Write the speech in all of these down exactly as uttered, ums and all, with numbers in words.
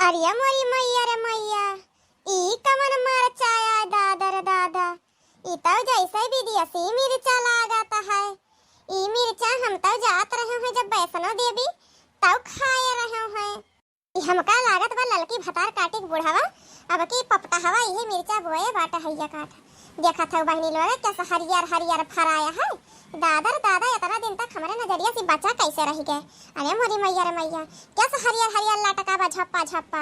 अरे मोरी मैया रे मैया, ई कवन मरचा आय दादा रे दादा, ई तउ जइसे विदेशी मिरचा लागत है। ई मिरचा हम तउ जात रहे हैं जब वैष्णो देवी, तउ खाए रहे हैं। ई हमका लागत बा ललकी भतार काटी के बुढ़वा, अब की पपटहवा इहे मिरचा बोए बाटे हइया काट। देखत हउ बहिनी लोग, कैसे हरियर हरियर फराया है। दादा रे दादा, इतना दिन तक हमरे नजरिया से बचा कैसे रहि गए? अरे मोरी मैया रे मैया, कैसे हरियर हरियर लटका बा झप्पा झप्पा।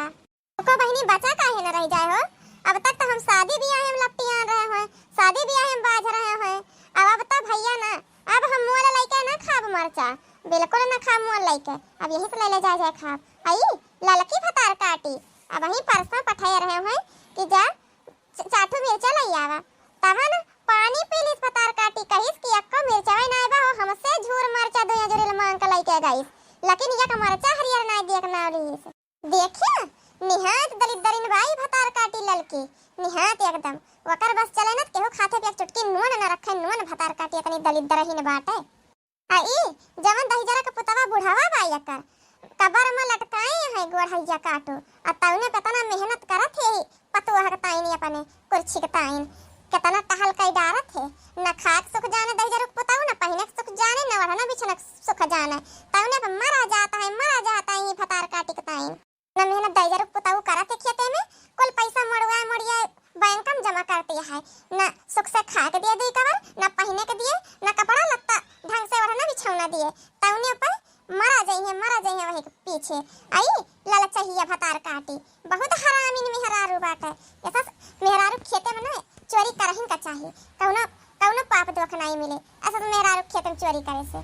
ओको बहिनी बचा काहे न रहि जाए हो? अब तक तो हम शादी बियाहे में लपटियान रहे हैं, शादी बियाहे में बाझ रहे हैं। अब, अब तो भइया ना, अब हम मोल लइके ना खाब मरचा, बिल्कुल ना खाब मोल लइके। अब यही से ले ले जाए जाए खाब। आई ललकी भतार काटी, अब वहीं परसों पठाए रहे हैं कि जा च-, चार ठो मिर्चा लइ आवा। तवन पानी पी लिस भतार काटी, कहिस कि एक्को मिर्चवा नाय बा हो, हमसे झूर मरचा दुइ अजुरिल मांग के लइके गइस, लेकिन एक मरचा हरियर नाय दिए के नाव लिहिस। देखिया, निहायत दलिद्दरिन बाई भतार काटी ललकी, निहायत एकदम। ओकर बस चले न, केहू खाते पे एक चुटकी नून न रखे, नून भतार काटी इतनी दलिद्दरहीन बाटे। आ ई जवन दहिजरा के पुतवा बुढ़वा बा एकर, कबर में लटकाए हैं गोड़हैया काटो, आ तउने पे इतना मेहनत करत है पतोह के ताईन अपने कुर्सी के ताईन, कितना टहल कई डारत है। न खाए के सुख जाने दहिजरा के पुतवा, न पहिने के सुख जाने, न ओढ़ना बिछना के सुख जाने, तउने पे मरा जाता है, मरा जाता है ई भतार काटी के ताईन। ना मेहनत दहिजरा के पुतऊ करत है खेते में, कुल पैसा मोड़वाए मोड़ियाए बैंक में जमा करती है। ना सुख से खाए के दिए दुई कवर, ना पहिने के दिए, ना कपड़ा लत्ता ढंग से ओढ़ना बिछौना दिए। तउने पर मरा जइहे, मरा जइहे वही के पीछे। आई ललचहिया भतार काटी, बहुत हरामिन मेहरारू बाटे। ऐसा मेहरारू खेते में ना चोरी करहिन का चाही, कौनो, कौनो पाप दोख नाई मिले ऐसा मेहरारू खेते में चोरी करे से।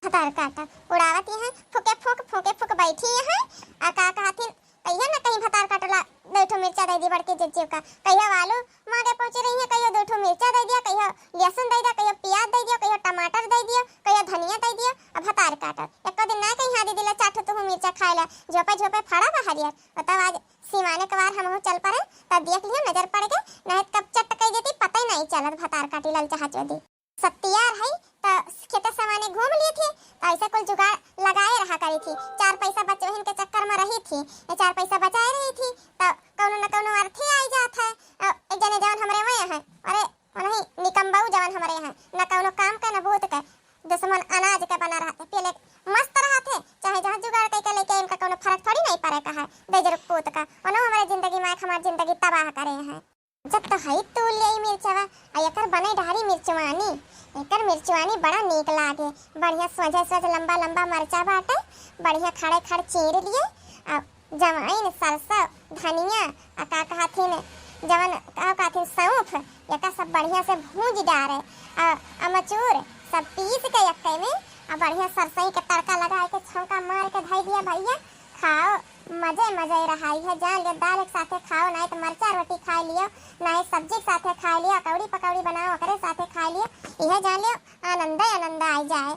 भतार काटा उड़ावत यहाँ फूके फूक, फूके फूक बैठी यहाँ। आ का कहथिन, कहियो न कहीं भतार काटला दुइ ठो मिर्चा दइ दी बड़की जिज्जी का। कहियो आलू मांगे पहुंची रही है, कहियो दुइ ठो मिर्चा दइ दिया, कहियो लहसुन दइ दिया, कहियो प्याज दइ दिया, कहियो टमाटर दइ दिया, कहियो धनिया दइ दिया। अब भतार काटल एको दिन ना कहीं, हाँ दीदी ला चार ठो तुहू मिर्चा खाए ला, झोपे झोपे फड़ा बा हरियर। और तब आज सिवाने के बार हमहू चल पड़े, तब देख लियो नजर पड़ गए, नहीं तो कब चट कह देती, पता ही नहीं चलत। भतार काटी ललचहा चोदी। सत्तियार है, त खेते समाने घूम लिए थी, त ऐसे कुल जुगाड़ लगाए रहा करी थी। चार पैसा बचवहिन के चक्कर में रही थी, ये चार पैसा बचाए रही थी, त कौनो न कौनो अर्थी आई जात है। अ, एक जने जवन हमरे वह हैं, अरे, वही निकम्बाऊ जवन हमरे हैं, न कौनो काम के, न भूत के, दुश्मन अनाज के बना रहत है, पहले मस्त रहत है, चाहे जहाँ जुगाड़ कई के लेके इनका कौनो फर्क थोड़ी नहीं पड़े का है, दहिजरा के पूत का, उन्हों हमारे जिंदगी में आके हमारी जिंदगी तबाह करे हैं। जब तो हई तू ले आई मिर्चवा, आ एकर बने डारी मिर्चवानी। एकर मिर्चवानी बड़ा नीक लागे, बढ़िया सोझे सोझ लंबा लंबा मरचा बाटे, बढ़िया खड़े खड़ चीर लिए, आ जवाइन, सरसों, धनिया, आ का कहथिन, जवन का कहथिन, सौंफ, एका सब बढ़िया से भूंज डारे, आ अमचूर सब पीस के एक्के में, आ बढ़िया सरसई के तड़का लगाए के छौंका मार के धई दिया भइया, खाओ। मजे मजे रहा। इहे जान लियो, दाल के साथे खाओ, नाहीं तो मरचा रोटी खाए लियो, नाहीं सब्जी के साथे खाए लियो, अकौड़ी पकौड़ी बनाओ, ओकरे साथे खाए लियो। इहे जान लियो, आनंदे आनंद आई जाए।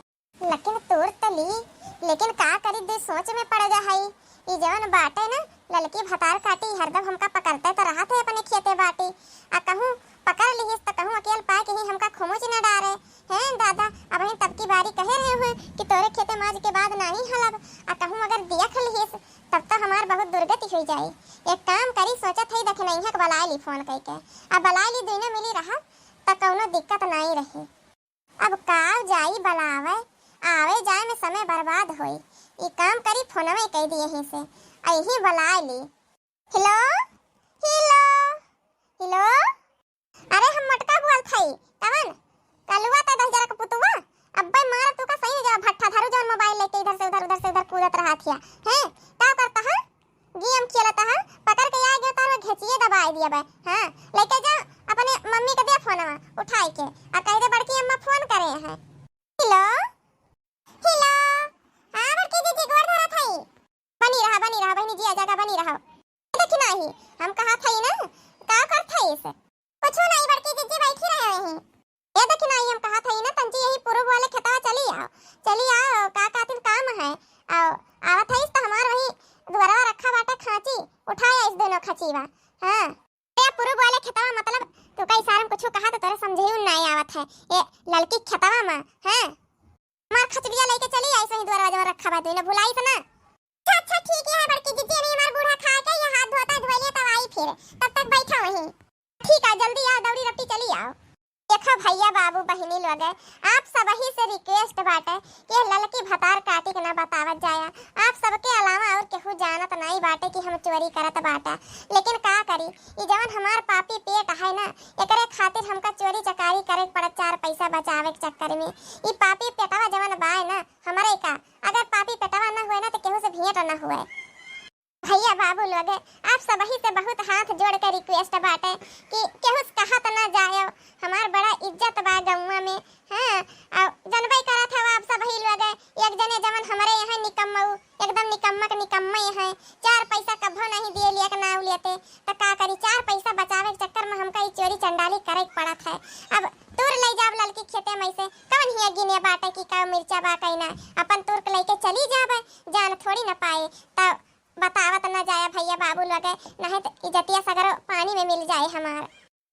लेकिन तूर त ली, लेकिन का करी, दे सोच में पड़ जा हई। ई जवन बाटे ना, ललकी भतार काटी, हरदम हमका पकड़ते त रहत है अपने खेते बाटी। आ कहूँ पकड़ लिहिस त कहूँ अकेल पाए के ही हमका खुमुच न डारे। हैं दादा, अबहीं तब की बारी कहे रहे हुए कि तोरे खेते माज के बाद नाहीं हलब, आ कहूँ अगर देख लिहिस, तब तो हमार बहुत दुर्गति हुई जाई। एक काम करी, सोचत हई दखिनैया के बलाए ली फोन कइके। अब बलाए ली, दुइनो मिली रहब, त कौनो दिक्कत नाहीं रही। अब काव जाई बलावे, आवे जाए में समय बर्बाद होई। ई काम करी, फोनवे कई दी यहीं से, अहीं बलाए ली। हेलो, हेलो, हेलो। अरे हम मोटका बोलत हई, कवन? कलुआ त दहिजरा के पुतुआ, अब्बे मार तू का सही हो जा, भट्ठा धरू जवन मोबाइल लेके इधर से उधर, उधर से उधर कूदत रहत हिया। हैं? का करता है? गेम खेलता है, पकड़ के आ गया तार घेचिए दबाए दिया बे। हाँ, लेके जा अपने मम्मी के दे फोनवा उठाई के, आ कह दे बड़की अम्मा फोन करे हैं। हेलो, हेलो, हाँ बड़की दीदी गोड़ धरत हई। बनी रहा, बनी रहा बहिनी, जिया जागा बनी रहा। देखी नाही, हम कहत हई ना, का करत हई इसे? कुछ नाही बड़की दीदी, बैठी रहे हैं। ए देखी नाही, हम कहत हई ना, तंची यही पूरब वाले खेतवा चली आओ, चली आओ, का कातिल काम है। आओ, आवत हई तो हमार वही दुआरवा रखा बाटे खांची, उठाए इस दोनों खचीवा। हाँ। ए, पूरब वाले खेतवा मतलब, तू का इशारा में कुछ कहा तो तोरे समझे ही नाहीं आवत है। ए, ललकी खेतवा में, हैं? हमार खचड़िया लेके चली आई, सही दुआरवा जवन रखा बा, तू ना भुलाई से ना। अच्छा, अच्छा, ठीक है, बड़की दीदी, नहीं हमार बूढ़ा खा के तब तक बैठा वहीं। ठीक है, जल्दी आओ, दौड़ी रपटी चली आओ। देखो भैया, बाबू, बहिनी लोग, आप सबही से request बाटे कि ललकी भतार काटी के ना बतावत जाया। आप सबके अलावा और केहू जानत नाई बाटे कि हम चोरी करत बाटे। लेकिन का करी, ई जवन हमार पापी पेट है ना, एकरे खातिर हमका चोरी चकारी करे के पड़त चार पैसा बचावे के चक्कर में। ई पापी पेटवा जवन बाय ना हमरे का, अगर पापी पेटवा ना हुए ना तो केहू से भेंट ना हुए। भैया बाबू लोग, आप सबही से बहुत हाथ जोड़ के request बाटे कि केहू से कहत ना जायो, हमार बड़ा इज्जत बा गौवा में। हाँ, और जनबे करत हो आप सबही लोग, एक जने जवन हमरे यहाँ निकम्मऊ, एकदम निकम्मक निकम्मे हैं, चार पैसा कभो नहीं दिए लिया के नाव लेते, तो का करी, चार पैसा बचावे के चक्कर में हमका ई चोरी चंडाली करे के पड़त है। अब तूर ले जाब ललकी खेते में से, कवन हिया गिने बाटे कि का मिर्चा बा कहीं ना, अपन तूर के लेके चली जाबे, जान थोड़ी ना पाए। तो बतावत न जाया भैया बाबू लोग, नहीं तो इज्जतिया सगरो पानी में मिल जाए हमार।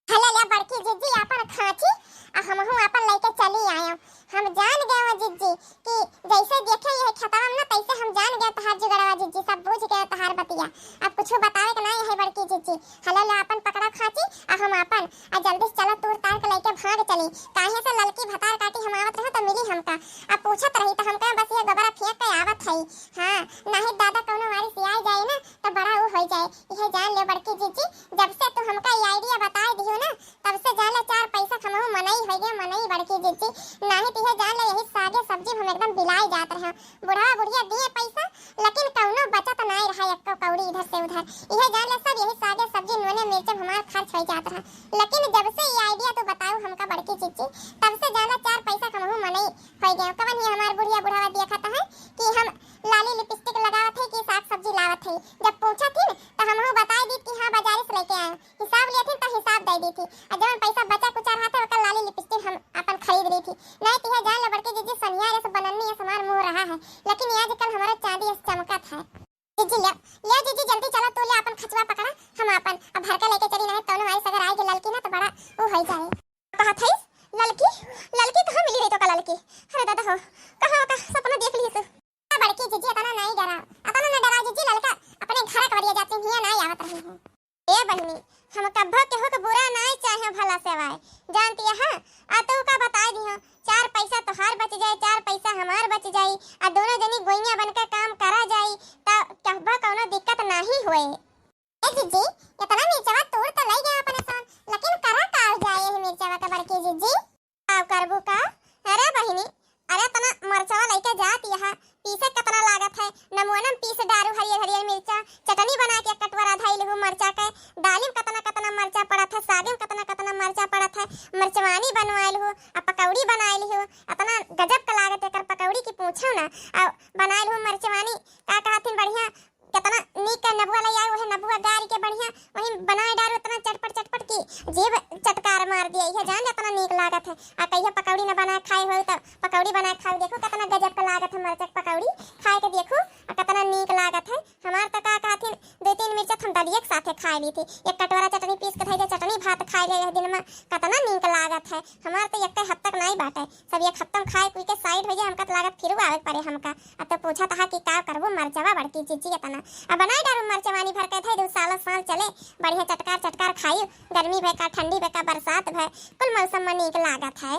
हले ले बड़की जिज्जी आपन खांची, आ हमहू आपन लेके चली आयो। हम जान गए हो जिज्जी कि जैसे देखे ये खेतवा में ना, तैसे हम जान गए तहार जुगड़वा जिज्जी, सब बूझ गए तहार बतिया। अब कुछ बतावे के ना है बड़की जिज्जी। हले ले आपन पकड़ा खांची, आ हम आपन, आ जल्दी से चलो तूर तार के लेके भाग चली। काहे से ललकी भतार काटी हम आवत रहे तो मिली हमका। अब पूछत रही तो हमका बस ये गोबरा फेंक के आवत है। हाँ, नाही दादा कौनो मारी सियाई जाए ना, तो बड़ा ऊ होई जाए। इहे जान ले बड़की जिज्जी, जब से तू हमका ई idea बताए दियो ना, तब से जान ले चार पैसा हमहू मनई होई गए, मनई बड़की जिज्जी। नाही तो इहे जान ले यही सागे सब्जी हम एकदम बिलाई जात रहे। बुढ़वा बुढ़िया दिए पैसा, लेकिन कौनो बचत नाई रहा, एको कौड़ी इधर से उधर। इहे जान ले सब यही सागे सब्जी नूने मिर्च हमार खर्च होई जात रहा। लेकिन जब से ई idea तू बताऊ हमका बड़की जिज्जी, तब से जान ले चार पैसा हमहू मनई होई गए। कवन ही हमार बुढ़िया बुढ़वा देखत है कि हम लाली लिपस्टिक लगावत है कि साग सब्जी लावत है। जब पूछत ही न, तो हमहू बताई दी कि हाँ, बाजारे से लेके आए। हिसाब लेत ही तो हिसाब दे दी थी, और जवन पैसा बचा कुचा रहा था, ओकर लाली लिपस्टिक हम अपन खरीद ली थी। नहीं तो यह जान लो बड़की जिज्जी, सनिया रे से बनन्नी है, हमार मुंह रहा है, लेकिन आजकल हमारा चांदी ऐसे चमकत है। जिज्जी ले, ले जिज्जी, जल्दी चलो, तू ले अपन खचवा पकड़ा, हम अपन अब भर के लेके चली, नहीं तो हमारी सगर आएगी ललकी ना, तो बड़ा वो हो जाए। कहा थईस ललकी, ललकी कहाँ मिली रही तो का ललकी? अरे दादा हो, कहाँ का सपना देख लिए तू? बड़की जिज्जी, अतना नाई डरा, अतना ना डरा जिज्जी, ललका अपने घर कवरिया जाते हिया नाई आवत रही है। ए बहिनी, हम कब्बो केहू के बुरा नाई चाहे भला सेवाए, जानती है? आ तू का बताई दिहो, चार पैसा तोहार बच जाए, चार पैसा हमार बच जाई, आ दोनों जनी गोइया बन के काम करा जाई, त कब्बो कौनो दिक्कत नाही होए। ए जिज्जी, इतना मिर्चवा तोड़ तो लई गया अपने सन, लेकिन करा का जाए यही मिर्चवा के बड़की जिज्जी? का करबू का? अरे बहिनी, अरे इतना मरचवा लइके जात यहाँ, पीसे कितना लागत है, नमुअनम पीस डारू हरियर हरियर मिर्चा, चटनी बना के एक कटोरा धइल हूँ मरचा के, दालिम कितना कितना मरचा पड़त है, सागिम कितना कितना मरचा पड़त है, मरचवानी बनवाइल हूँ, आ पकौड़ी बनाइल हूँ, इतना गजब का लागत एकर पकौड़ी की पूछो ना, आ बनाइल हूँ मरचवानी, का कहथिन बढ़िया, कितना नीक के नबुआ ले आए, वही नबुआ गार के बढ़िया वही बनाए डारो, इतना चटपट चटपट की जीभ चटकार मार दिया। यह जान ले इतना नीक लागत है। आ कहियो पकौड़ी न बनाए खाए होई तो पकौड़ी बनाए खाए देखो, कितना गजब का लागत है मरचा के पकौड़ी। खाए के देखो, आ कितना नीक लागत है। हमार तो का कहथिन, दो तीन मिर्चा हम दलिए के साथे खाए ली थी। एक कटोरा चटनी पीस के धई दे, चटनी भात खाए ले यह दिन में, कितना नीक लागत है। हमार तो एक हफ्ता तक नहीं बाटे, सब एक हफ्ता में खाए पी के side हो जाए, हमका तो लागत फिर आवे के पड़े हमका। आ तो पूछत हा कि का करबू मरचवा बड़की जिज्जी इतना। अब बनाए डारू मरचवानी भर के धई दू, सालो साल चले, बढ़िया चटकार चटकार खाई, गर्मी भे का, ठंडी भे का, बरसात भे, कुल मौसम में नीक लागत है।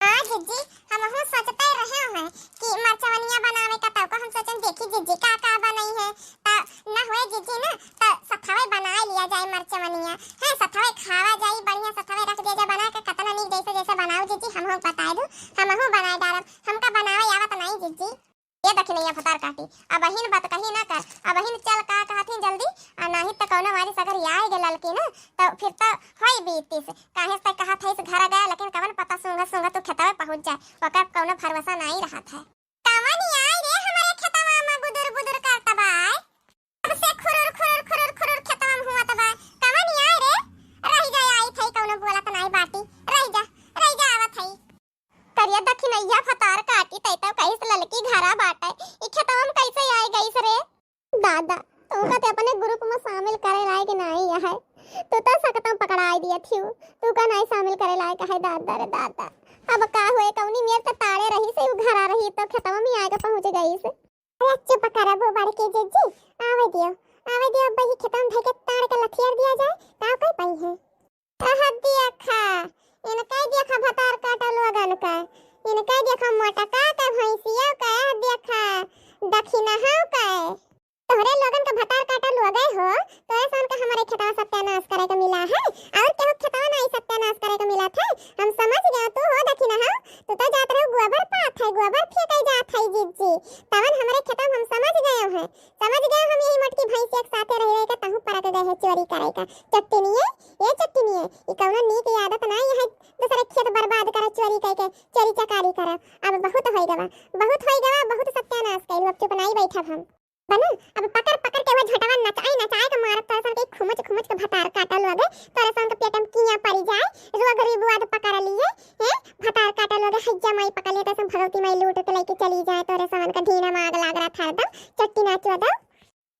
हाँ जिज्जी, हमहू सोचते रहे हैं कि मरचवनिया बनावे का, तब को हम सोचन देखी जिज्जी का का बनई है, त न हुए जिज्जी न, त सथवे बनाए लिया जाए मरचवनिया, है सथवे खावा जाई, बढ़िया सथवे रख दिया जाए बना के, कतना नीक जैसे जैसे बनाओ जिज्जी, हमहू बताए दू, हमहू बनाए डारब, हमका बनावे आवत नहीं जिज्जी। ये दखिनैया भतार काटी, अबहिन बात कही ना कर, अबहिन चल का कहथिन जल्दी, आ नाही त कौनो मारी सगर आए गे ललकी ना, त फिर त होई बीतीस। काहे से कहा था इस घर गया, लेकिन कवन पता सूंघा सूंघा तू खेतवे पहुंच जाए, ओकर कौनो भरोसा नाही रहत है। कवन आई रे हमरे खेतवा में गुदुर बुदुर करत बा? कब से खुरुर खुरुर खुरुर खुरुर खेतवा में हुआ त बा, कवन आई रे? रह जा, आई थई कौनो बोलत नाही बाटी, रह जा, रह जा, आवत हई। करिया दखिनैया भतार काटी, तै तो कहिस ललकी घरा बाटे, ई खेतवा में कैसे आई गईस रे? दादा, तू का ते अपने group में शामिल करे लायक नाही है, तू तो सकतम पकड़ाई दिया थियू, तू का नाही शामिल करे लायक है दादा रे दादा। अब का हुए, कौनी मेर ते ताड़े रही से उ घरा रही तो खेतवा में आके पहुँच गईस। अरे चुप करबू बड़की जिज्जी, आवे दियो, आवे दियो अब्बा, ही खेतवा में धइके ताड़ के लथियर दिया जाए, का कोई पाई है? कह देखा, इनके देखा भतार काटा लोगन का, इनके देखा मोटका के भैंसिया के देखा, दखिनहा के। तोहरे लोगन का भतार काटा लोगे हो, तोरे सन का हमरे खेतवा सत्यानाश करे के मिला है, और केहू खेतवा नाई सत्यानाश करे के मिला थे। हम समझ गए, तू हो दखिनहा, तू तो जात रहे गोबर पात है, गोबर फेंके जात है जिज्जी, तवन हमरे खेतवा में हम समझ गए हैं, समझ गए हम यही मोटकी भैंस एक साथे रह रह के तहूँ परक गए है चोरी करे का। चट्टिनिये, ए चट्टिनिये, ई कौनो नीक आदत नाई है, दूसरे खेत बर्बाद करे चोरी कइके, चोरी चकारी करे। अब बहुत होई गवा, बहुत होई गवा, बहुत सत्यानाश कइलू, अब चुप नाई बैठब हम। बना, अब पकड़ पकड़ के वो झटवा नचाई नचाई के मारब तोरे सन के खुमुच खुमुच के भतार काटा लोगे, तोरे सन के पेट में किया पड़ी जाए, रोग रिबुआद पकड़ लिए, हैं, भतार काटा लोगे, हैजा माई पकड़ लिए, तोरे सन भगवती माई लूट के लेके चली जाए, तोरे सन के ढीना में आग लाग रहा था एकदम, चट्टी नाचो दो,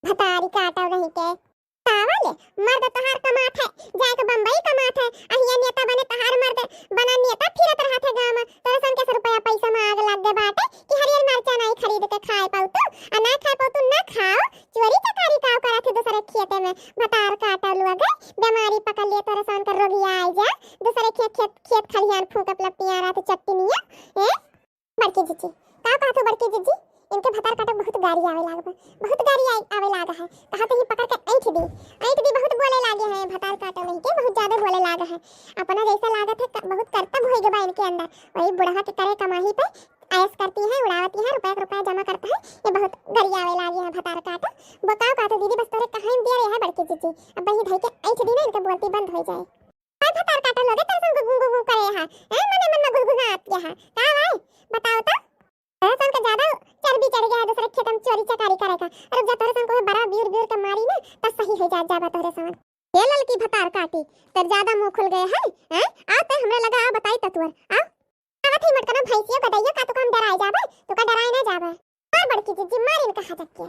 भतारी काटा नहीं के। कावल, मर्द तोहार कमात है, जाए के बम्बई कमात है, अहिया नेता बने तोहार मर्द बना नेता फिरत रहत है गाँव में, तोरे सन के सौ रुपया पैसा में आग लग गए बाटे कि हरियर मरचा नाई खरीद के खाए पाऊ तू, आ ना खाए पाऊ तू, ना खाओ, चोरी चकारी काव करत है दूसरे खेते में, भतार काटा लोगे, बीमारी पकड़ लिए तोरे सन के रोगिया आई जा, दूसरे खेत, खेत, खेत खलिहान फूंकब लपटिया रहत चट्टिनिया, ए? बड़की जिज्जी, का कहत हो बड़की जिज्जी? इनके भतार काटा बहुत गारी आवे लाग बा, बहुत गारी आवे लाग है। कहा तो ही पकड़ के ऐंठ दी, ऐंठ दी, बहुत बोले लागे हैं भतार काटा नहीं के, बहुत ज्यादा बोले लाग है। अपना जैसा लागत है क-, बहुत करतब होई गबा इनके अंदर। वही बुढ़वा के करे कमाही पे ऐश करती है, उड़ावती है, रुपया के रुपया जमा करता है। ये बहुत गारी आवे लागे हैं भतार काटा। वो का कहत हो दीदी, बस तोरे कहाई में दिया रहे है बड़की जिज्जी। अब वही धई के ऐंठ दी ना, इनके बोलती बंद हो जाए। काय भतार काटा लोगे, तोरे सन गुगु गुगु करे हा? हैं, मने मन में गुनगुनात के हा? का भाई? बताओ तो। तोरे सन के ज्यादा चर्बी चढ़ गया है दूसरे खेत में चोरी चकारी करे का। अरे जब तोरे सन को बड़ा बियर बियर के मारी ना, तब सही हो जा जाबा तोरे सन। ये ललकी भतार काटी, तोर ज्यादा मुंह खुल गए है, हैं? आ ते हमरे लगा आ बताई ततुअर, आ? आवत ही मटकना भैंसियों का दैया का तू काम डराए जाबे, तू का डराए ना जाबे। मार बड़की जिज्जी, मार इनका हाथ के।